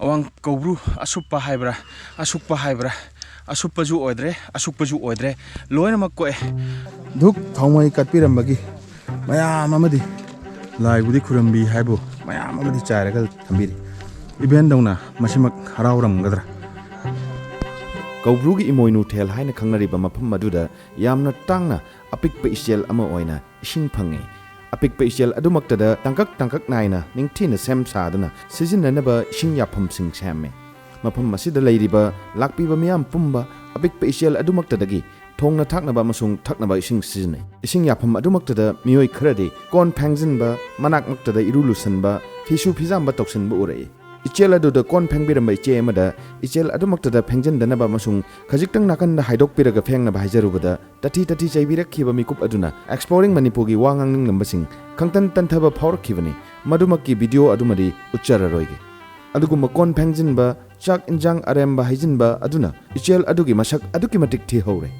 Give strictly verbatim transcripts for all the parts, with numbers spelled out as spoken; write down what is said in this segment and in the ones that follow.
ꯑꯋꯥꯡ ꯀꯧꯕ꯭ꯔꯨ ꯑꯁꯨꯞꯄ ꯍꯥꯏꯕ꯭ꯔꯥ, ꯑꯁꯨꯛꯄ ꯍꯥꯏꯕ꯭ꯔꯥ, ꯑꯁꯨꯞꯄꯁꯨ ꯑꯣꯏꯗ꯭ꯔꯦ, ꯑꯁꯨꯛꯄꯁꯨ ꯑꯣꯏꯗ꯭ꯔꯦ, ꯂꯣꯏꯅꯃꯛ ꯀꯣꯛꯑꯦ꯫ ꯙꯨꯛ ꯊꯥꯎꯃꯩ ꯀꯠꯄꯤꯔꯝꯕꯒꯤ ꯃꯌꯥꯝ ꯑꯃꯗꯤ, ꯂꯥꯏꯕꯨꯗꯤ ꯈꯨꯔꯨꯝꯕꯤ ꯍꯥꯏꯕꯨ ꯃꯌꯥꯝ ꯑꯃꯗꯤ ꯆꯥꯏꯔꯒ ꯊꯝꯕꯤꯔꯤ꯫ ꯏꯕꯦꯟꯗꯧꯅ ꯃꯁꯤꯃꯛ ꯍꯔꯥꯎꯔꯝꯒꯗ꯭ꯔꯥ? ꯀꯧꯕ꯭ꯔꯨꯒꯤ ꯏꯃꯣꯏꯅꯨ ꯊꯦꯜ ꯍꯥꯏꯅ ꯈꯪꯅꯔꯤꯕ ꯃꯐꯝ ꯑꯗꯨꯗ ꯌꯥꯝꯅ ꯇꯥꯡꯅ ꯑꯄꯤꯛꯄ ꯏꯆꯦꯜ ꯑꯃ ꯑꯣꯏꯅ ꯏꯁꯤꯡ ꯐꯪꯉꯤ꯫ ꯑꯄꯤꯛꯄ ꯏꯆꯦꯜ ꯑꯗꯨꯃꯛꯇꯗ ꯇꯥꯡꯀꯛ ꯇꯥꯡꯀꯛ ꯅꯥꯏꯅ ꯅꯤꯡꯊꯤꯅ ꯁꯦꯝ ꯁꯥꯗꯨꯅ ꯁꯤꯖꯤꯟꯅꯅꯕ ꯏꯁꯤꯡ ꯌꯥꯐꯝꯁꯤꯡ ꯁꯦꯝꯃꯤ꯫ ꯃꯐꯝ ꯑꯁꯤꯗ ꯂꯩꯔꯤꯕ ꯂꯥꯛꯄꯤꯕ ꯃꯤꯌꯥꯝ ꯄꯨꯝꯕ ꯑꯄꯤꯛꯄ ꯏꯆꯦꯜ ꯑꯗꯨꯃꯛꯇꯗꯒꯤ ꯊꯣꯡꯅ ꯊꯥꯛꯅꯕ ꯑꯃꯁꯨꯡ ꯊꯛꯅꯕ ꯏꯁꯤꯡ ꯁꯤꯖꯤꯟꯅꯩ꯫ ꯏꯁꯤꯡ ꯌꯥꯐꯝ ꯑꯗꯨꯃꯛꯇꯗ ꯃꯤꯑꯣꯏ ꯈꯔꯗꯤ ꯀꯣꯟ ꯐꯦꯡꯖꯤꯟꯕ, ꯃꯅꯥꯛ ꯅꯛꯇꯗ ꯏꯔꯨ ꯂꯨꯁꯟꯕ, ꯐꯤꯁꯨ ꯐꯤꯖꯥꯝꯕ ꯇꯧꯁꯤꯟꯕ ꯎꯔꯛꯏ꯫ ꯏꯆꯦꯜ ꯑꯗꯨꯗ ꯀꯣꯟ ꯐꯦꯡꯕꯤꯔꯝꯕ ꯏꯆꯦ ꯑꯃꯗ ꯏꯆꯦꯜ ꯑꯗꯨꯃꯛꯇꯗ ꯐꯦꯡꯖꯤꯟꯗꯅꯕ ꯑꯃꯁꯨꯡ ꯈꯖꯤꯛꯇꯪ ꯅꯥꯀꯟꯗ ꯍꯥꯏꯗꯣꯛꯄꯤꯔꯒ ꯐꯦꯡꯅꯕ ꯍꯥꯏꯖꯔꯨꯕꯗ ꯇꯊꯤ ꯇꯊꯤ ꯆꯩꯕꯤꯔꯛꯈꯤꯕ ꯃꯤꯀꯨꯞ ꯑꯗꯨꯅ Exploring Manipurꯒꯤ ꯋꯥ ꯉꯥꯡꯅꯤꯡꯂꯝꯕꯁꯤꯡ ꯈꯪꯇꯟ ꯇꯟꯊꯕ ꯐꯥꯎꯔꯛꯈꯤꯕꯅꯤ꯫ ꯃꯗꯨꯃꯛꯀꯤ video ꯑꯗꯨꯃꯗꯤ ꯎꯠꯆꯔꯔꯣꯏꯒꯦ꯫ ꯑꯗꯨꯒꯨꯝꯕ ꯀꯣꯟ ꯐꯦꯡꯖꯤꯟꯕ, ꯆꯥꯛ ꯏꯟꯖꯥꯡ ꯑꯔꯦꯝꯕ ꯍꯩꯖꯤꯟꯕ ꯑꯗꯨꯅ ꯏꯆꯦꯜ ꯑꯗꯨꯒꯤ ꯃꯁꯛ ꯑꯗꯨꯛꯀꯤ ꯃꯇꯤꯛ ꯊꯤꯍꯧꯔꯦ꯫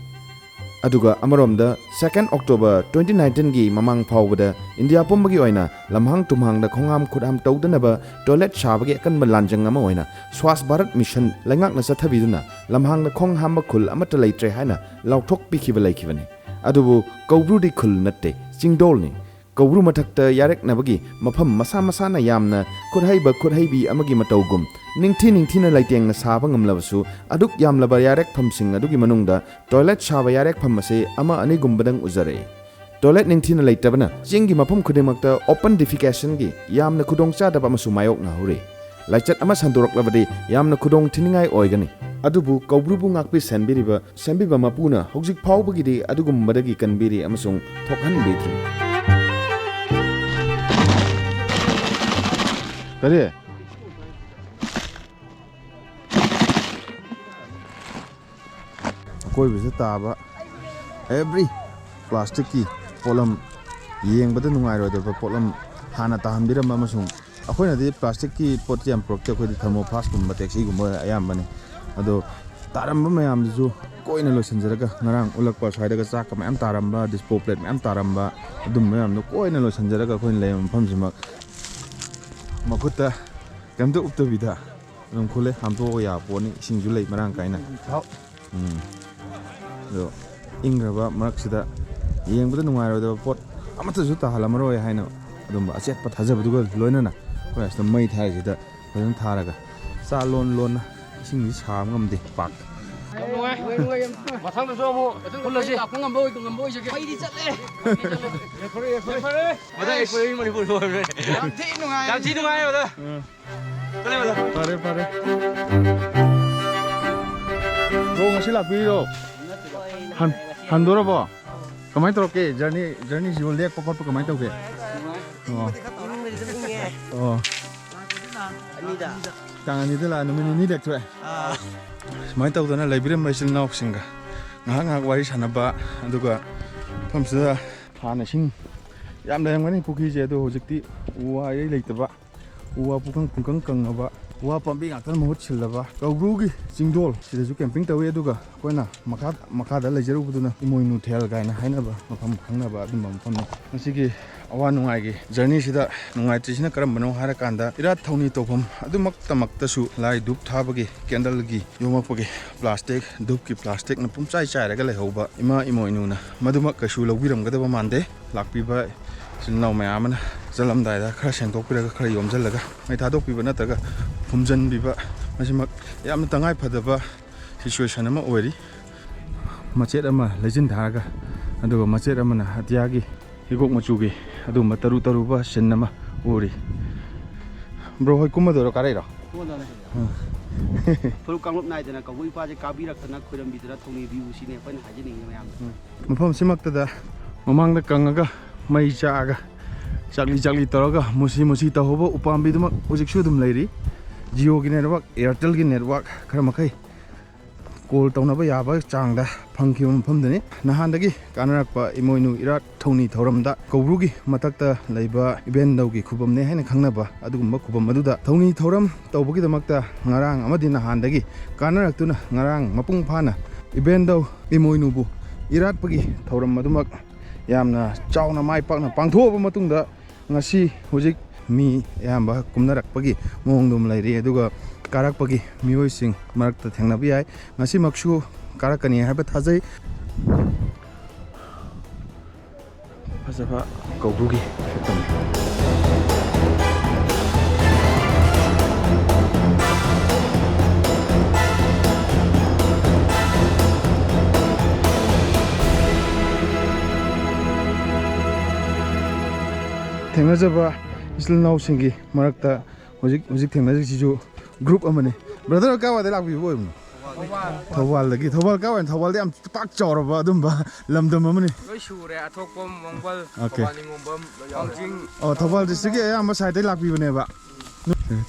ꯑꯗꯨꯒ ꯑꯃꯔꯣꯝꯗ second October twenty nineteenꯒꯤ ꯃꯃꯥꯡ ꯐꯥꯎꯕꯗ ꯏꯟꯗꯤꯌꯥ ꯄꯨꯝꯕꯒꯤ ꯑꯣꯏꯅ ꯂꯝꯍꯥꯡ ꯇꯨꯝꯍꯥꯡꯗ ꯈꯣꯡꯍꯥꯝ ꯈꯨꯠꯍꯥꯝ ꯇꯧꯗꯅꯕ toilet ꯁꯥꯕꯒꯤ ꯑꯀꯟꯕ ꯂꯥꯟꯖꯪ ꯑꯃ ꯑꯣꯏꯅ Swachh Bharat Mission ꯂꯩꯉꯥꯛꯅ ꯆꯠꯊꯕꯤꯗꯨꯅ ꯂꯝꯍꯥꯡꯗ ꯈꯣꯡ ꯍꯥꯝꯕ ꯈꯨꯜ ꯑꯃꯠꯇ ꯂꯩꯇ꯭ꯔꯦ ꯍꯥꯏꯅ ꯂꯥꯎꯊꯣꯛꯄꯤꯈꯤꯕ ꯂꯩꯈꯤꯕꯅꯤ꯫ ꯑꯗꯨꯕꯨ ꯀꯧꯕ꯭ꯔꯨꯗꯤ ꯈꯨꯜ ꯅꯠꯇꯦ, ꯆꯤꯡꯗꯣꯜꯅꯤ꯫ ꯀꯧꯕ꯭ꯔꯨ ꯃꯊꯛꯇ ꯌꯥꯔꯦꯛꯅꯕꯒꯤ ꯃꯐꯝ ꯃꯁꯥ ꯃꯁꯥꯅ ꯌꯥꯝꯅ ꯈꯨꯠꯍꯩꯕ ꯈꯨꯠꯍꯩꯕꯤ ꯑꯃꯒꯤ ꯃꯇꯧꯒꯨꯝ ꯅꯤꯡꯊꯤ ꯅꯤꯡꯊꯤꯅ ꯂꯩꯇꯦꯡꯅ ꯁꯥꯕ ꯉꯝꯂꯕꯁꯨ, ꯑꯗꯨꯛ ꯌꯥꯝꯂꯕ ꯌꯥꯔꯦꯛꯐꯝꯁꯤꯡ ꯑꯗꯨꯒꯤ ꯃꯅꯨꯡꯗ toilet ꯁꯥꯕ ꯌꯥꯔꯦꯛꯐꯝ ꯑꯁꯤ ꯑꯃ ꯑꯅꯤꯒꯨꯝꯕꯗꯪ ꯎꯖꯔꯛꯏ꯫ Toilet ꯅꯤꯡꯊꯤꯅ ꯂꯩꯇꯕꯅ ꯆꯤꯡꯒꯤ ꯃꯐꯝ ꯈꯨꯗꯤꯡꯃꯛꯇ open defecationꯒꯤ ꯌꯥꯝꯅ ꯈꯨꯗꯣꯡꯆꯥꯗꯕ ꯑꯃꯁꯨ ꯃꯥꯌꯣꯛꯅꯍꯧꯔꯤ꯫ ꯂꯥꯏꯆꯠ ꯑꯃ ꯁꯟꯗꯣꯔꯛꯂꯕꯗꯤ ꯌꯥꯝꯅ ꯈꯨꯗꯣꯡ ꯊꯤꯅꯤꯡꯉꯥꯏ ꯑꯣꯏꯒꯅꯤ꯫ ꯑꯗꯨꯕꯨ ꯀꯧꯕ꯭ꯔꯨꯕꯨ ꯉꯥꯛꯄꯤ ꯁꯦꯟꯕꯤꯔꯤꯕ ꯁꯦꯝꯕꯤꯕ ꯃꯄꯨꯅ ꯍꯧꯖꯤꯛ ꯐꯥꯎꯕꯒꯤꯗꯤ ꯑꯗꯨꯒꯨꯝꯕꯗꯒꯤ ꯀꯟꯕꯤꯔꯤ ꯑꯃꯁꯨꯡ ꯊꯣꯛꯍꯟꯕꯤꯗ꯭ꯔꯤ꯫ ꯀꯔꯤ? ꯑꯀꯣꯏꯕꯁꯤꯗ ꯇꯥꯕ every plasticꯀꯤ ꯄꯣꯠꯂꯝ, ꯌꯦꯡꯕꯗ ꯅꯨꯡꯉꯥꯏꯔꯣꯏꯗꯕ ꯄꯣꯠꯂꯝ ꯍꯥꯟꯅ ꯇꯥꯍꯟꯕꯤꯔꯝꯕ, ꯑꯃꯁꯨꯡ ꯑꯩꯈꯣꯏꯅꯗꯤ plasticꯀꯤ ꯄꯣꯠꯇꯤ ꯌꯥꯝ ꯄꯨꯔꯛꯇꯦ, ꯑꯩꯈꯣꯏꯗꯤ thermoflaskꯀꯨꯝꯕ taxiꯒꯨꯝꯕ ꯑꯌꯥꯝꯕꯅꯤ꯫ ꯑꯗꯣ ꯇꯥꯔꯝꯕ ꯃꯌꯥꯝꯗꯨꯁꯨ ꯀꯣꯏꯅ ꯂꯣꯏꯁꯤꯟꯖꯔꯒ, ꯉꯔꯥꯡ ꯎꯠꯂꯛꯄ ꯁ꯭ꯋꯥꯏꯗꯒ ꯆꯥꯛꯀ ꯃꯌꯥꯝ ꯇꯥꯔꯝꯕ, dispo plate ꯃꯌꯥꯝ ꯇꯥꯔꯝꯕ, ꯑꯗꯨꯝꯕ ꯃꯌꯥꯝꯗꯣ ꯀꯣꯏꯅ ꯂꯣꯏꯁꯤꯟꯖꯔꯒ ꯑꯩꯈꯣꯏꯅ ꯂꯩꯔꯝꯕ ꯃꯐꯝꯁꯤꯃꯛ ꯃꯈꯨꯠꯇ ꯀꯩꯝꯇ ꯎꯞꯇꯕꯤꯗ ꯑꯗꯨꯝ ꯈꯨꯜꯂꯦ, ꯍꯥꯝꯗꯣꯛꯑꯒ ꯌꯥꯕ ꯄꯣꯠꯅꯤ, ꯏꯁꯤꯡꯁꯨ ꯂꯩ ꯃꯔꯥꯡ ꯀꯥꯏꯅ꯫ ꯎꯝ꯫ ꯑꯗꯣ ꯏꯪꯈ꯭ꯔꯕ ꯃꯔꯛꯁꯤꯗ ꯌꯦꯡꯕꯗ ꯅꯨꯡꯉꯥꯏꯔꯣꯏꯗꯕ ꯄꯣꯠ ꯑꯃꯠꯇꯁꯨ ꯇꯥꯍꯜꯂꯝꯃꯔꯣꯏ ꯍꯥꯏꯅ ꯑꯗꯨꯝꯕ ꯑꯆꯦꯠꯄ ꯊꯥꯖꯕꯗꯨꯒ ꯂꯣꯏꯅꯅ ꯑꯩꯈꯣꯏ ꯑꯁꯤꯗ ꯃꯩ ꯊꯥꯔꯤꯁꯤꯗ ꯐꯖꯅ ꯊꯥꯔꯒ ꯆꯥ ꯂꯣꯟ ꯂꯣꯟꯅ ꯏꯁꯤꯡꯗꯤ ꯁꯥꯕ ꯉꯝꯗꯦ ꯄꯥꯛ꯫ ꯌꯥꯝ ꯅꯨꯡꯉꯥꯏ꯫ ꯃꯊꯪꯗꯁꯨ ꯑꯃꯨꯛ ꯄꯨꯜꯂꯁꯤ꯫ ꯂꯥꯛꯄ ꯉꯝꯕ ꯑꯣꯏ-, ꯉꯝꯕ ꯑꯣꯏꯖꯒꯦ꯫ ꯃꯩꯗꯤ ꯆꯠꯂꯦ꯫ ꯃꯊꯪ ꯑꯩꯈꯣꯏ ꯃꯅꯤꯄꯨꯔ ꯂꯣꯏꯔꯦ꯫ ꯌꯥꯝ ꯊꯤ ꯅꯨꯡꯉꯥꯏ꯫ ꯌꯥꯝ ꯊꯤ ꯅꯨꯡꯉꯥꯏ ꯑꯗ꯫ ꯎꯝ꯫ ꯆꯠꯂꯦ ꯃꯊꯪ꯫ ꯐꯔꯦ, ꯐꯔꯦ꯫ ꯕ꯭ꯔꯣ, ꯉꯁꯤ ꯂꯥꯛꯄꯤꯔꯣ? ꯍꯟ-, ꯍꯟꯗꯣꯔꯕꯣ? ꯀꯃꯥꯏꯅ ꯇꯧꯔꯛꯀꯦ? ꯖꯔꯅꯤ, ꯖꯔꯅꯤꯁꯤꯕꯨ ꯂꯦꯛꯄ ꯈꯣꯠꯄ ꯀꯃꯥꯏꯅ ꯇꯧꯒꯦ? ꯑꯣ꯫ ꯑꯣ꯫ ꯇꯥꯡ ꯑꯅꯤꯗ ꯂꯥꯛꯑ ꯅꯨꯃꯤꯠ ꯅꯤꯅꯤ ꯂꯦꯛꯊꯣꯛꯑꯦ꯫ ꯁꯨꯃꯥꯏꯅ ꯇꯧꯗꯅ ꯂꯩꯕꯤꯔꯝꯕ ꯏꯆꯤꯜ ꯏꯅꯥꯎꯁꯤꯡꯒ ꯉꯥꯏꯍꯥꯛ ꯉꯥꯏꯍꯥꯛ ꯋꯥꯔꯤ ꯁꯥꯟꯅꯕ, ꯑꯗꯨꯒ ꯃꯐꯝꯁꯤꯗ ꯍꯥꯟꯅ ꯏꯁꯤꯡ ꯌꯥꯝ ꯂꯩꯔꯝꯒꯅꯤ ꯄꯨꯈ꯭ꯔꯤꯁꯦ, ꯑꯗꯣ ꯍꯧꯖꯤꯛꯇꯤ ꯎ ꯋꯥ ꯏꯔꯩ ꯂꯩꯇꯕ, ꯎ ꯋꯥ ꯄꯨꯡꯀꯪ ꯄꯨꯡꯀꯪ ꯀꯪꯉꯕ, ꯎ ꯋꯥ ꯄꯥꯝꯕꯤ ꯉꯥꯛꯇꯅ ꯃꯍꯨꯠ ꯁꯤꯜꯂꯕ ꯀꯧꯕ꯭ꯔꯨꯒꯤ ꯆꯤꯡꯗꯣꯜ ꯁꯤꯗꯁꯨ camping ꯇꯧꯏ꯫ ꯑꯗꯨꯒ ꯑꯩꯈꯣꯏꯅ ꯃꯈꯥ, ꯃꯈꯥꯗ ꯂꯩꯖꯔꯨꯕꯗꯨꯅ ꯏꯃꯣꯏꯅꯨ ꯊꯦꯜ ꯀꯥꯏꯅ ꯍꯥꯏꯅꯕ ꯃꯐꯝ, ꯈꯪꯅꯕ ꯑꯗꯨꯝꯕ ꯃꯐꯝꯅꯤ꯫ ꯉꯁꯤꯒꯤ ꯑꯋꯥ ꯅꯨꯡꯉꯥꯏꯒꯤ ꯖꯔꯅꯤꯁꯤꯗ ꯅꯨꯡꯉꯥꯏꯇ꯭ꯔꯤꯁꯤꯅ ꯀꯔꯝꯕꯅꯣ ꯍꯥꯏꯔꯀꯥꯟꯗ, ꯏꯔꯥꯠ ꯊꯧꯅꯤ ꯇꯧꯐꯝ ꯑꯗꯨꯃꯛꯇꯃꯛꯇꯁꯨ ꯂꯥꯏ ꯙꯨꯞ ꯊꯥꯕꯒꯤ ꯀꯦꯟꯗꯜꯒꯤ ꯌꯣꯝꯃꯛꯄꯒꯤ ꯄ꯭ꯂꯥꯁꯇꯤꯛ, ꯙꯨꯞꯀꯤ ꯄ꯭ꯂꯥꯁꯇꯤꯛꯅ ꯄꯨꯝꯆꯥꯏ ꯆꯥꯏꯔꯒ ꯂꯩꯍꯧꯕ ꯏꯃꯥ ꯏꯃꯣꯏꯅꯨꯅ ꯃꯗꯨꯃꯛ ꯀꯩꯁꯨ ꯂꯧꯕꯤꯔꯝꯒꯗꯕ ꯃꯥꯟꯗꯦ꯫ ꯂꯥꯛꯄꯤꯕ ꯏꯆꯤꯜ ꯏꯅꯥꯎ ꯃꯌꯥꯝ ꯑꯃꯅ ꯆꯠꯂꯝꯗꯥꯏꯗ ꯈꯔ ꯁꯦꯡꯗꯣꯛꯄꯤꯔꯒ, ꯈꯔ ꯌꯣꯝꯁꯤꯜꯂꯒ, ꯃꯩ ꯊꯥꯗꯣꯛꯄꯤꯕ ꯅꯠꯇ꯭ꯔꯒ ꯐꯨꯝꯖꯤꯟꯕꯤꯕ, ꯃꯁꯤꯃꯛ ꯌꯥꯝꯅ ꯇꯉꯥꯏ ꯐꯗꯕ situation ꯑꯃ ꯑꯣꯏꯔꯤ꯫ ꯃꯆꯦꯠ ꯑꯃ ꯂꯩꯆꯤꯟ ꯊꯥꯔꯒ, ꯑꯗꯨꯒ ꯃꯆꯦꯠ ꯑꯃꯅ ꯑꯇꯤꯌꯥꯒꯤ ꯍꯤꯒꯣꯛ ꯃꯆꯨꯒꯤ ꯑꯗꯨꯒꯨꯝꯕ ꯇꯔꯨ ꯇꯔꯨꯕ scene ꯑꯃ ꯎꯔꯤ꯫ ꯕ꯭ꯔꯣ ꯍꯣꯏ ꯀꯨꯝꯃꯗꯣꯏꯔꯣ, ꯀꯥꯔꯛꯏꯔꯣ? ꯀꯨꯝꯃꯗꯣꯏꯅꯦ꯫ ꯎꯝ꯫ ꯐꯨꯔꯨꯞ ꯀꯥꯡꯂꯨꯞ ꯅꯥꯏꯗꯅ ꯀꯧꯕ꯭ꯔꯨ ꯏꯄꯥꯁꯦ ꯀꯥꯕꯤꯔꯛꯇꯅ ꯈꯣꯏꯔꯝꯕꯤꯗꯅ ꯊꯧꯅꯤꯕꯤꯌꯨ ꯁꯤꯅꯦ ꯑꯩꯈꯣꯏꯅ ꯍꯥꯏꯖꯅꯤꯡꯉꯤ ꯃꯌꯥꯝꯗ꯫ ꯎꯝ꯫ ꯃꯐꯝꯁꯤꯃꯛꯇꯗ ꯃꯃꯥꯡꯗ ꯀꯪꯉꯒ ꯃꯩ ꯆꯥꯛꯑꯒ ꯆꯥꯛꯂꯤ ꯆꯥꯛꯂꯤ ꯇꯧꯔꯒ ꯃꯨꯁꯤ ꯃꯨꯁꯤ ꯇꯧꯍꯧꯕ ꯎꯄꯥꯝꯕꯤꯗꯨꯃꯛ ꯍꯧꯖꯤꯛꯁꯨ ꯑꯗꯨꯝ ꯂꯩꯔꯤ꯫ Jioꯒꯤ network, Airtelꯒꯤ network ꯈꯔ ꯃꯈꯩ call ꯇꯧꯅꯕ ꯌꯥꯕ ꯆꯥꯡꯗ ꯐꯪꯈꯤꯕ ꯃꯐꯝꯗꯨꯅꯤ꯫ ꯅꯍꯥꯟꯗꯒꯤ ꯀꯥꯟꯅꯔꯛꯄ ꯏꯃꯣꯏꯅꯨ ꯏꯔꯥꯠ ꯊꯧꯅꯤ ꯊꯧꯔꯝꯗ ꯀꯧꯕ꯭ꯔꯨꯒꯤ ꯃꯊꯛꯇ ꯂꯩꯕ ꯏꯕꯦꯟꯗꯧꯒꯤ ꯈꯨꯕꯝꯅꯦ ꯍꯥꯏꯅ ꯈꯪꯅꯕ ꯑꯗꯨꯒꯨꯝꯕ ꯈꯨꯕꯝ ꯑꯗꯨꯗ ꯊꯧꯅꯤ ꯊꯧꯔꯝ ꯇꯧꯕꯒꯤꯗꯃꯛꯇ ꯉꯔꯥꯡ ꯑꯃꯗꯤ ꯅꯍꯥꯟꯗꯒꯤ ꯀꯥꯟꯅꯔꯛꯇꯨꯅ ꯉꯔꯥꯡ ꯃꯄꯨꯡ ꯐꯥꯅ ꯏꯕꯦꯟꯗꯧ ꯏꯃꯣꯏꯅꯨꯕꯨ ꯏꯔꯥꯠꯄꯒꯤ ꯊꯧꯔꯝ ꯑꯗꯨꯃꯛ ꯌꯥꯝꯅ ꯆꯥꯎꯅ ꯃꯥꯏ ꯄꯥꯛꯅ ꯄꯥꯡꯊꯣꯛꯑꯕ ꯃꯇꯨꯡꯗ, ꯉꯁꯤ ꯍꯧꯖꯤꯛ ꯃꯤ ꯑꯌꯥꯝꯕ ꯀꯨꯝꯅꯔꯛꯄꯒꯤ ꯃꯑꯣꯡꯗ ꯑꯗꯨꯝ ꯂꯩꯔꯤ꯫ ꯑꯗꯨꯒ ꯀꯥꯔꯛꯄꯒꯤ ꯃꯤꯑꯣꯏꯁꯤꯡ ꯃꯔꯛꯇ ꯊꯦꯡꯅꯕ ꯌꯥꯏ꯫ ꯉꯁꯤꯃꯛꯁꯨ ꯀꯥꯔꯛꯀꯅꯤ ꯍꯥꯏꯕ ꯊꯥꯖꯩ꯫ ꯐꯖꯕ ꯀꯧꯕ꯭ꯔꯨꯒꯤ ꯁꯛꯇꯝꯅꯤ꯫ ꯊꯦꯡꯅꯖꯕ ꯏꯆꯤꯜ ꯏꯅꯥꯎꯁꯤꯡꯒꯤ ꯃꯔꯛꯇ ꯍꯧꯖꯤꯛ, ꯍꯧꯖꯤꯛ ꯊꯦꯡꯅꯔꯤꯁꯤꯁꯨ group ꯑꯃꯅꯤ꯫ Brother, ꯀꯥꯏꯋꯥꯏꯗ ꯂꯥꯛꯄꯤꯕ ꯑꯣꯏꯕꯅꯣ? ꯊꯧꯕꯥꯜꯗꯒꯤ꯫ ꯊꯧꯕꯥꯜ ꯀꯥꯏꯋꯥꯏꯅꯣ? ꯊꯧꯕꯥꯜꯗꯤ ꯌꯥꯝ ꯄꯥꯛ ꯆꯥꯎꯔꯕ ꯑꯗꯨꯝꯕ ꯂꯝꯗꯝ ꯑꯃꯅꯤ꯫ ꯂꯣꯏ ꯁꯨꯔꯦ꯫ ꯑꯊꯣꯛꯄꯝ, ꯋꯥꯡꯕꯜ, OK꯫ ꯊꯧꯕꯥꯜ ꯅꯤꯉꯣꯝꯕꯝ, ꯋꯥꯡꯖꯤꯡ꯫ ꯑꯣ, ꯊꯧꯕꯥꯜ districtꯀꯤ ꯑꯌꯥꯝꯕ sideꯇꯩ ꯂꯥꯛꯄꯤꯕꯅꯦꯕ꯫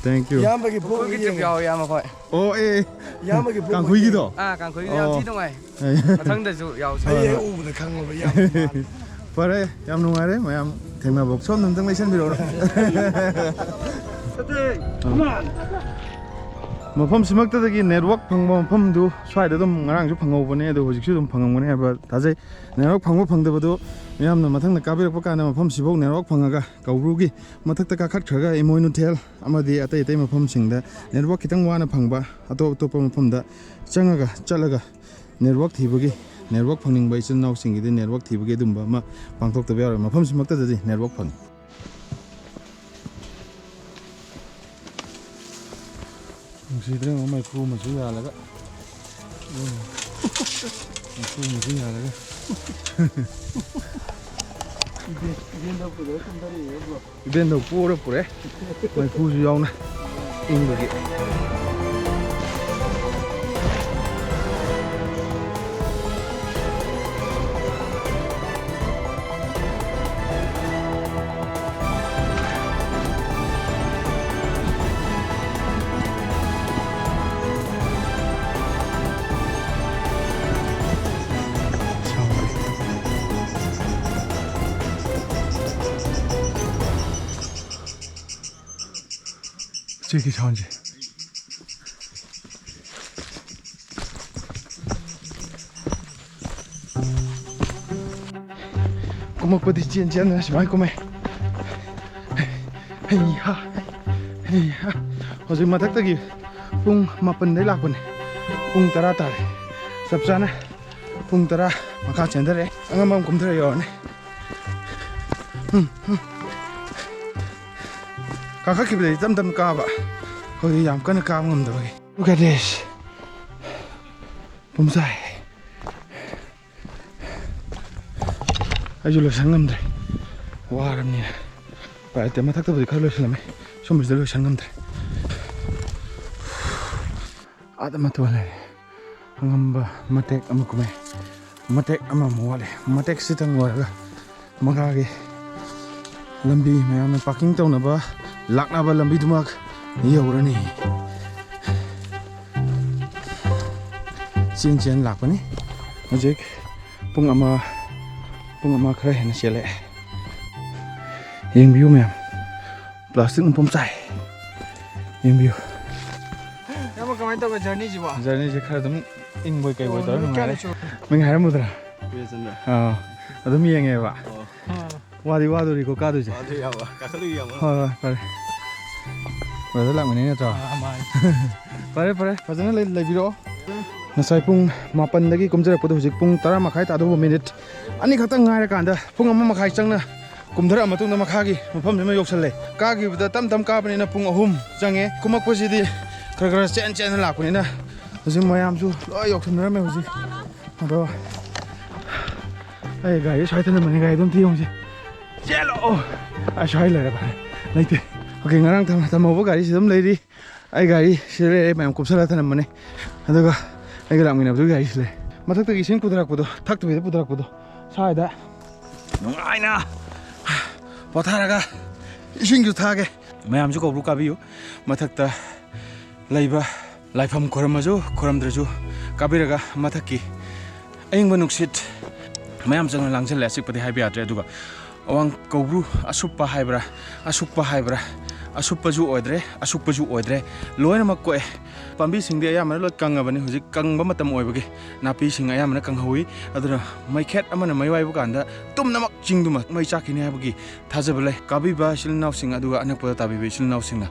Thank you꯫ ꯏꯌꯥꯝꯕꯒꯤ ꯄꯣꯛ ꯑꯩꯈꯣꯏꯒꯤ trip ꯌꯦꯡꯉꯦ꯫ ꯌꯥꯎꯋꯦ, ꯏꯌꯥꯝꯕ ꯍꯣꯏ꯫ ꯑꯣ, ꯑꯦ, ꯑꯦ꯫ ꯏꯌꯥꯝꯕꯒꯤ ꯄꯣꯛ ꯀꯥꯡꯈꯨꯏꯒꯤꯗꯣ? ꯑꯥ, ꯀꯥꯡꯈꯨꯏꯒꯤꯗꯣ ꯌꯥꯝ ꯑꯣ꯫ ꯊꯤ ꯅꯨꯡꯉꯥꯏ꯫ ꯑꯦ꯫ ꯃꯊꯪꯗꯁꯨ ꯌꯥꯎꯁꯦ꯫ ꯑꯩ ꯍꯦꯛ ꯎꯕꯗ ꯈꯪꯉꯕ ꯏꯌꯥꯝꯕ ꯃꯥꯜꯂꯦ꯫ ꯐꯔꯦ, ꯌꯥꯝ ꯅꯨꯡꯉꯥꯏꯔꯦ ꯃꯌꯥꯝ ꯊꯦꯡꯅꯕ꯫ ꯁꯣꯝꯗ ꯑꯝꯇꯪ ꯂꯩꯁꯟꯕꯤꯔꯛꯑꯣ꯫ ꯃꯐꯝꯁꯤꯃꯛꯇꯗꯒꯤ network ꯐꯪꯕ ꯃꯐꯝꯗꯨ ꯁ꯭ꯋꯥꯏꯗ ꯑꯗꯨꯝ ꯉꯔꯥꯡꯁꯨ ꯐꯪꯍꯧꯕꯅꯦ, ꯑꯗꯣ ꯍꯧꯖꯤꯛꯁꯨ ꯑꯗꯨꯝ ꯐꯪꯉꯝꯒꯅꯤ ꯍꯥꯏꯕ ꯊꯥꯖꯩ꯫ Network ꯐꯪꯕ ꯐꯪꯗꯕꯗꯨ ꯃꯤꯌꯥꯝꯅ ꯃꯊꯪꯗ ꯀꯥꯕꯤꯔꯛꯄ ꯀꯥꯟꯗ ꯃꯐꯝꯁꯤꯐꯥꯎ network ꯐꯪꯉꯒ ꯀꯧꯕ꯭ꯔꯨꯒꯤ ꯃꯊꯛꯇ ꯀꯥꯈꯠꯈ꯭ꯔꯒ ꯏꯃꯣꯏꯅꯨꯊꯦꯜ ꯑꯃꯗꯤ ꯑꯇꯩ ꯑꯇꯩ ꯃꯐꯝꯁꯤꯡꯗ network ꯈꯤꯇꯪ ꯋꯥꯅ ꯐꯪꯕ ꯑꯇꯣꯞ ꯑꯇꯣꯞꯄ ꯃꯐꯝꯗ ꯆꯪꯉꯒ ꯆꯠꯂꯒ network ꯊꯤꯕꯒꯤ, network ꯐꯪꯅꯤꯡꯕ ꯏꯆꯤꯜ ꯏꯅꯥꯎꯁꯤꯡꯒꯤꯗꯤ network ꯊꯤꯕꯒꯤ ꯑꯗꯨꯝꯕ ꯑꯃ ꯄꯥꯡꯊꯣꯛꯇꯕ ꯌꯥꯔꯣꯏ꯫ ꯃꯐꯝꯁꯤꯃꯛꯇꯗꯗꯤ network ꯐꯪꯉꯤ꯫ ꯅꯨꯡꯁꯤꯗ꯭ꯔꯦ, ꯃꯩꯈꯨ ꯑꯃꯁꯨ ꯌꯥꯜꯂꯒ꯫ ꯃꯩꯈꯨ ꯑꯃꯁꯨ ꯌꯥꯜꯂꯒ꯫ ꯏꯕꯦꯟꯗꯧ ꯄꯣꯔ ꯄꯨꯔꯦ, ꯃꯩꯐꯨꯁꯨ ꯌꯥꯎꯅ ꯏꯪꯕꯒꯤ꯫ ꯎꯆꯦꯛꯀꯤ soundꯁꯦ꯫ ꯀꯨꯝꯃꯛꯄꯗꯤ ꯆꯦꯟ ꯆꯦꯟꯗꯅ ꯁꯨꯃꯥꯏꯅ ꯀꯨꯝꯃꯦ꯫ ꯍꯩꯍꯥ, ꯍꯩꯍꯥ꯫ ꯍꯧꯖꯤꯛ ꯃꯊꯛꯇꯒꯤ ꯄꯨꯡ ꯃꯥꯄꯟꯗꯩ ꯂꯥꯛꯄꯅꯦ, ꯄꯨꯡ ꯇꯔꯥ ꯇꯥꯔꯦ꯫ ꯆꯞ ꯆꯥꯅ ꯄꯨꯡ ꯇꯔꯥ ꯃꯈꯥ ꯆꯦꯟꯊꯔꯛꯑꯦ꯫ ꯑꯉꯝꯕ ꯑꯃ ꯀꯨꯝꯊꯔ ꯌꯧꯔꯅꯤ꯫ ꯎꯝ, ꯎꯝ꯫ ꯀꯥꯈꯠꯈꯤꯕꯗꯗꯤ ꯇꯞ ꯇꯞꯅ ꯀꯥꯕ, ꯑꯩꯈꯣꯏꯗꯤ ꯌꯥꯝ ꯀꯟꯅ ꯀꯥꯕ ꯉꯝꯗꯕꯒꯤ꯫ Look at this. ꯄꯨꯝꯁꯥꯏ꯫ ꯑꯩꯁꯨ ꯂꯣꯏꯁꯟ ꯉꯝꯗ꯭ꯔꯦ, ꯋꯥꯔꯕꯅꯤꯅ꯫ ꯎꯄꯥꯏ ꯂꯩꯇꯦ, ꯃꯊꯛꯇꯕꯨꯗꯤ ꯈꯔ ꯂꯣꯏꯁꯜꯂꯝꯃꯦ, ꯁꯨꯝꯕꯁꯤꯗ ꯂꯣꯏꯁꯟ ꯉꯝꯗ꯭ꯔꯦ꯫ ꯑꯥꯗ ꯃꯇꯣꯟ ꯂꯩꯔꯦ꯫ ꯑꯉꯝꯕ ꯃꯇꯦꯛ ꯑꯃ ꯀꯨꯝꯃꯦ, ꯃꯇꯦꯛ ꯑꯃꯃꯨꯛ ꯋꯥꯠꯂꯦ꯫ ꯃꯇꯦꯛꯁꯤꯇꯪ ꯂꯣꯏꯔꯒ ꯃꯈꯥꯒꯤ ꯂꯝꯕꯤ, ꯃꯌꯥꯝꯅ ꯄꯥꯔꯀꯤꯡ ꯇꯧꯅꯕ ꯂꯥꯛꯅꯕ ꯂꯝꯕꯤꯗꯨꯃꯛ ꯌꯧꯔꯅꯤ꯫ ꯆꯦꯟ ꯆꯦꯟ ꯂꯥꯛꯄꯅꯤ꯫ ꯍꯧꯖꯤꯛ ꯄꯨꯡ ꯑꯃ, ꯄꯨꯡ ꯑꯃ ꯈꯔ ꯍꯦꯟꯅ ꯆꯦꯜꯂꯛꯑꯦ꯫ ꯌꯦꯡꯕꯤꯌꯨ ꯃꯌꯥꯝ, ꯄ꯭ꯂꯥꯁꯇꯤꯛꯅ ꯄꯨꯝꯆꯥꯏ꯫ ꯌꯦꯡꯕꯤꯌꯨ꯫ ꯏꯌꯥꯝꯕ, ꯀꯃꯥꯏꯅ ꯇꯧꯒꯦ ꯖꯔꯅꯤꯁꯤꯕꯣ? ꯖꯔꯅꯤꯁꯦ ꯈꯔ ꯑꯗꯨꯝ ꯏꯪꯕꯣꯏ ꯀꯩꯕꯣꯏ ꯑꯣ, ꯇꯧꯔ ꯅꯨꯃꯤꯠ ꯅꯨꯡꯉꯥꯏꯔꯦ꯫ ꯀꯌꯥꯅꯤ ꯁꯨꯔꯦ? ꯃꯤꯡ ꯍꯥꯏꯔꯝꯃꯨꯗ꯭ꯔꯥ? ꯕꯤꯔꯦꯆꯟꯗ꯭ꯔ꯫ ꯑꯥ, ꯑꯗꯨꯝ ꯌꯦꯡꯉꯦꯕ꯫ ꯑꯣ꯫ ꯑꯥ꯫ ꯋꯥꯗꯤ ꯋꯥꯗꯣꯔꯤꯀꯣ ꯀꯥꯗꯣꯏꯁꯦ꯫ ꯋꯥꯗꯣꯔꯤ ꯏꯌꯥꯝꯕ, ꯀꯥꯈꯠꯂꯨꯏ ꯏꯌꯥꯝꯕ꯫ ꯍꯣꯏ, ꯍꯣꯏ, ꯐꯔꯦ꯫ ꯕ꯭ꯔꯗꯔ ꯂꯥꯛꯃꯤꯟꯅꯩ ꯅꯠꯇ꯭ꯔꯣ? ꯑꯥ, ꯃꯥꯅꯤ꯫ ꯐꯔꯦ, ꯐꯔꯦ, ꯐꯖꯅ ꯂꯩ-, ꯂꯩꯕꯤꯔꯛꯑꯣ꯫ ꯉꯁꯥꯏ ꯄꯨꯡ ꯃꯥꯄꯟꯗꯒꯤ ꯀꯨꯝꯖꯔꯛꯄꯗꯣ ꯍꯧꯖꯤꯛ ꯄꯨꯡ ꯇꯔꯥ ꯃꯈꯥꯏ ꯇꯥꯗꯧꯕ ꯃꯤꯅꯤꯠ ꯑꯅꯤꯈꯛꯇꯪ ꯉꯥꯏꯔꯀꯥꯟꯗ ꯄꯨꯡ ꯑꯃ ꯃꯈꯥꯏ ꯆꯪꯅ ꯀꯨꯝꯊꯔꯛꯑ ꯃꯇꯨꯡꯗ ꯃꯈꯥꯒꯤ ꯃꯐꯝꯁꯤꯃ ꯌꯧꯁꯜꯂꯦ꯫ ꯀꯥꯈꯤꯕꯗ ꯇꯞ ꯇꯞ ꯀꯥꯕꯅꯤꯅ ꯄꯨꯡ ꯑꯍꯨꯝ ꯆꯪꯉꯦ꯫ ꯀꯨꯝꯃꯛꯄꯁꯤꯗꯤ ꯈꯔ ꯈꯔ ꯆꯦꯟ ꯆꯦꯟꯅ ꯂꯥꯛꯄꯅꯤꯅ ꯍꯧꯖꯤꯛ ꯃꯌꯥꯝꯁꯨ ꯂꯣꯏ ꯌꯧꯁꯟꯅꯔꯝꯃꯦ ꯍꯧꯖꯤꯛ꯫ ꯑꯗꯣ ꯑꯩ ꯒꯥꯔꯤ ꯁ꯭ꯋꯥꯏ ꯊꯅꯝꯕꯅꯤ, ꯒꯥꯔꯤꯗꯣ ꯑꯝꯇ ꯌꯦꯡꯉꯨꯁꯦ꯫ ꯆꯦꯜꯂꯣ! ꯑꯩ ꯁ꯭ꯋꯥꯏ ꯂꯩꯔꯕ ꯂꯩꯇꯦ꯫ ꯑꯣꯀꯦ, ꯉꯔꯥꯡ ꯊꯝ-, ꯊꯝꯍꯧꯕ ꯒꯥꯔꯤꯁꯤ ꯑꯗꯨꯝ ꯂꯩꯔꯤ꯫ ꯑꯩ ꯒꯥꯔꯤ ꯁꯤꯗ ꯂꯩꯔꯦ, ꯑꯩ ꯃꯌꯥꯝ ꯀꯨꯞꯁꯜꯂ ꯊꯅꯝꯕꯅꯦ꯫ ꯑꯗꯨꯒ ꯑꯩꯒ ꯂꯥꯛꯃꯤꯟꯅꯕꯗꯨꯒꯤ ꯒꯥꯔꯤ ꯁꯤꯗ ꯂꯩꯔꯦ꯫ ꯃꯊꯛꯇꯒꯤ ꯏꯁꯤꯡ ꯄꯨꯊꯔꯛꯄꯗꯣ, ꯊꯛꯇꯕꯤꯗ ꯄꯨꯊꯔꯛꯄꯗꯣ, ꯁ꯭ꯋꯥꯏꯗ ꯅꯨꯡꯉꯥꯏꯅ ꯄꯣꯊꯥꯔꯒ ꯏꯁꯤꯡꯁꯨ ꯊꯥꯒꯦ꯫ ꯃꯌꯥꯝꯁꯨ ꯀꯧꯕ꯭ꯔꯨ ꯀꯥꯕꯤꯌꯨ꯫ ꯃꯊꯛꯇ ꯂꯩꯕ ꯂꯥꯏꯐꯝ ꯈꯣꯏꯔꯝꯃꯁꯨ ꯈꯣꯏꯔꯝꯗ꯭ꯔꯁꯨ ꯀꯥꯕꯤꯔꯒ ꯃꯊꯛꯀꯤ ꯑꯏꯪꯕ ꯅꯨꯡꯁꯤꯠ ꯃꯌꯥꯝ ꯆꯪꯅ ꯂꯥꯡꯁꯤꯜꯂꯦ꯫ ꯑꯆꯤꯛꯄꯗꯤ ꯍꯥꯏꯕ ꯌꯥꯗ꯭ꯔꯦ꯫ ꯑꯗꯨꯒ ꯑꯋꯥꯡ ꯀꯧꯕ꯭ꯔꯨ ꯑꯁꯨꯞꯄ ꯍꯥꯏꯕ꯭ꯔꯥ, ꯑꯁꯨꯛꯄ ꯍꯥꯏꯕ꯭ꯔꯥ, ꯑꯁꯨꯞꯄꯁꯨ ꯑꯣꯏꯗ꯭ꯔꯦ, ꯑꯁꯨꯛꯄꯁꯨ ꯑꯣꯏꯗ꯭ꯔꯦ, ꯂꯣꯏꯅꯃꯛ ꯀꯣꯛꯑꯦ꯫ ꯄꯥꯝꯕꯤꯁꯤꯡꯗꯤ ꯑꯌꯥꯝꯕꯅ ꯂꯣꯏ ꯀꯪꯉꯕꯅꯤ꯫ ꯍꯧꯖꯤꯛ ꯀꯪꯕ ꯃꯇꯝ ꯑꯣꯏꯕꯒꯤ ꯅꯥꯄꯤꯁꯤꯡ ꯑꯌꯥꯝꯕꯅ ꯀꯪꯍꯧꯋꯤ꯫ ꯑꯗꯨꯅ ꯃꯩꯈꯦꯠ ꯑꯃꯅ ꯃꯩ ꯋꯥꯏꯕ ꯀꯥꯟꯗ ꯇꯨꯝꯅꯃꯛ ꯆꯤꯡꯗꯨꯃ ꯃꯩ ꯆꯥꯛꯈꯤꯅꯤ ꯍꯥꯏꯕꯒꯤ ꯊꯥꯖꯕ ꯂꯩ꯫ ꯀꯥꯕꯤꯕ ꯏꯆꯤꯜ ꯏꯅꯥꯎꯁꯤꯡ ꯑꯗꯨꯒ ꯑꯅꯛꯄꯗ ꯇꯥꯕꯤꯕ ꯏꯆꯤꯜ ꯏꯅꯥꯎꯁꯤꯡꯅ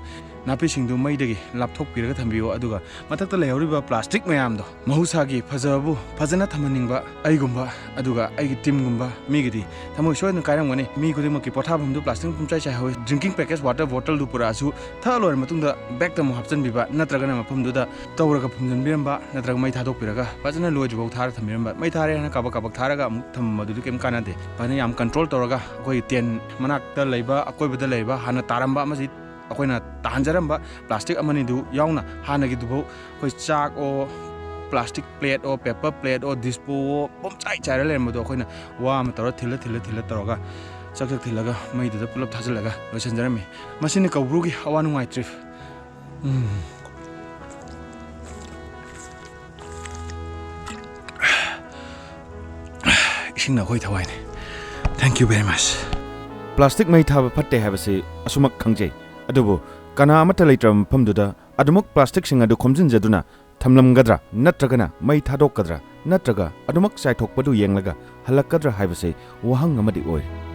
ꯅꯥꯄꯤꯁꯤꯡꯗꯨ ꯃꯩꯗꯒꯤ ꯂꯥꯞꯊꯣꯛꯄꯤꯔꯒ ꯊꯝꯕꯤꯌꯣ꯫ ꯑꯗꯨꯒ ꯃꯊꯛꯇ ꯂꯩꯍꯧꯔꯤꯕ ꯄ꯭ꯂꯥꯁꯇꯤꯛ ꯃꯌꯥꯝꯗꯣ, ꯃꯍꯧꯁꯥꯒꯤ ꯐꯖꯕꯕꯨ ꯐꯖꯅ ꯊꯝꯍꯟꯅꯤꯡꯕ ꯑꯩꯒꯨꯝꯕ, ꯑꯗꯨꯒ ꯑꯩꯒꯤ ꯇꯤꯝꯒꯨꯝꯕ ꯃꯤꯒꯤꯗꯤ ꯊꯃꯣꯏ ꯁꯣꯏꯗꯅ ꯀꯥꯏꯔꯝꯒꯅꯤ꯫ ꯃꯤ ꯈꯨꯗꯤꯡꯃꯛꯀꯤ ꯄꯣꯊꯥꯐꯝꯗꯨ ꯄ꯭ꯂꯥꯁꯇꯤꯛ ꯃꯄꯨꯝ ꯆꯥꯏ ꯆꯥꯏꯍꯧꯋꯤ꯫ Drinking package water bottle ꯗꯨ ꯄꯨꯔꯛꯑꯁꯨ, ꯊꯛꯑ ꯂꯣꯏꯔ ꯃꯇꯨꯡꯗ ꯕꯦꯛꯇ ꯑꯃꯨꯛ ꯍꯥꯞꯆꯤꯟꯕꯤꯕ, ꯅꯠꯇ꯭ꯔꯒꯅ ꯃꯐꯝꯗꯨꯗ ꯇꯧꯔꯒ ꯐꯨꯝꯖꯤꯟꯕꯤꯔꯝꯕ, ꯅꯠꯇ꯭ꯔꯒ ꯃꯩ ꯊꯥꯗꯣꯛꯄꯤꯔꯒ ꯐꯖꯅ ꯂꯣꯏꯗ꯭ꯔꯤꯐꯥꯎ ꯊꯥꯔ ꯊꯝꯕꯤꯔꯝꯕ꯫ ꯃꯩ ꯊꯥꯔꯦ ꯍꯥꯏꯅ ꯀꯥꯕꯛ ꯀꯥꯕꯛ ꯊꯥꯔꯒ ꯑꯃꯨꯛ ꯊꯝꯕꯗꯨꯗꯤ ꯀꯩꯝ ꯀꯥꯟꯅꯗꯦ꯫ ꯐꯖꯅ ꯌꯥꯝ control ꯇꯧꯔꯒ ꯑꯩꯈꯣꯏꯒꯤ tent ꯃꯅꯥꯛꯇ ꯂꯩꯕ, ꯑꯀꯣꯏꯕꯗ ꯂꯩꯕ, ꯍꯥꯟꯅ ꯇꯥꯔꯝꯕ ꯑꯃꯁꯤ ꯑꯩꯈꯣꯏꯅ ꯇꯥꯍꯟꯖꯔꯝꯕ ꯄ꯭ꯂꯥꯁꯇꯤꯛ ꯑꯃꯅꯤꯗꯨ ꯌꯥꯎꯅ ꯍꯥꯟꯅꯒꯤꯗꯨꯐꯥꯎ, ꯑꯩꯈꯣꯏ ꯆꯥꯛ ꯑꯣ, plastic plate ꯑꯣ, paper plate ꯑꯣ, dish ꯑꯣ, ꯄꯨꯝꯆꯥꯏ ꯆꯥꯏꯔ ꯂꯩꯔꯝꯕꯗꯣ ꯑꯩꯈꯣꯏꯅ ꯋꯥ ꯑꯃ ꯇꯧꯔ ꯊꯤꯜꯂ ꯊꯤꯜꯂ ꯊꯤꯜꯂ ꯇꯧꯔꯒ ꯆꯛ ꯆꯛ ꯊꯤꯜꯂꯒ ꯃꯩꯗꯨꯗ ꯄꯨꯂꯞ ꯊꯥꯖꯤꯜꯂꯒ ꯂꯣꯏꯁꯤꯟꯖꯔꯝꯃꯤ꯫ ꯃꯁꯤꯅꯤ ꯀꯧꯕ꯭ꯔꯨꯒꯤ ꯑꯋꯥ ꯅꯨꯡꯉꯥꯏ trip꯫ ꯎꯝ꯫ ꯏꯁꯤꯡꯅ ꯑꯩꯈꯣꯏ ꯊꯋꯥꯏꯅꯤ꯫ Thank you very much꯫ Plastic ꯃꯩ ꯊꯥꯕ ꯐꯠꯇꯦ ꯍꯥꯏꯕꯁꯤ ꯑꯁꯨꯃꯛ ꯈꯪꯖꯩ, ꯑꯗꯨꯕꯨ ꯀꯅꯥ ꯑꯃꯠꯇ ꯂꯩꯇ꯭ꯔꯕ ꯃꯐꯝꯗꯨꯗ ꯑꯗꯨꯃꯛ ꯄ꯭ꯂꯥꯁꯇꯤꯛꯁꯤꯡ ꯑꯗꯨ ꯈꯣꯝꯖꯤꯟꯖꯗꯨꯅ ꯊꯝꯂꯝꯒꯗ꯭ꯔꯥ, ꯅꯠꯇ꯭ꯔꯒꯅ ꯃꯩ ꯊꯥꯗꯣꯛꯀꯗ꯭ꯔꯥ, ꯅꯠꯇ꯭ꯔꯒ ꯑꯗꯨꯃꯛ ꯆꯥꯏꯊꯣꯛꯄꯗꯨ ꯌꯦꯡꯂꯒ ꯍꯜꯂꯛꯀꯗ꯭ꯔꯥ ꯍꯥꯏꯕꯁꯤ ꯋꯥꯍꯪ ꯑꯃꯗꯤ ꯑꯣꯏꯔꯤ꯫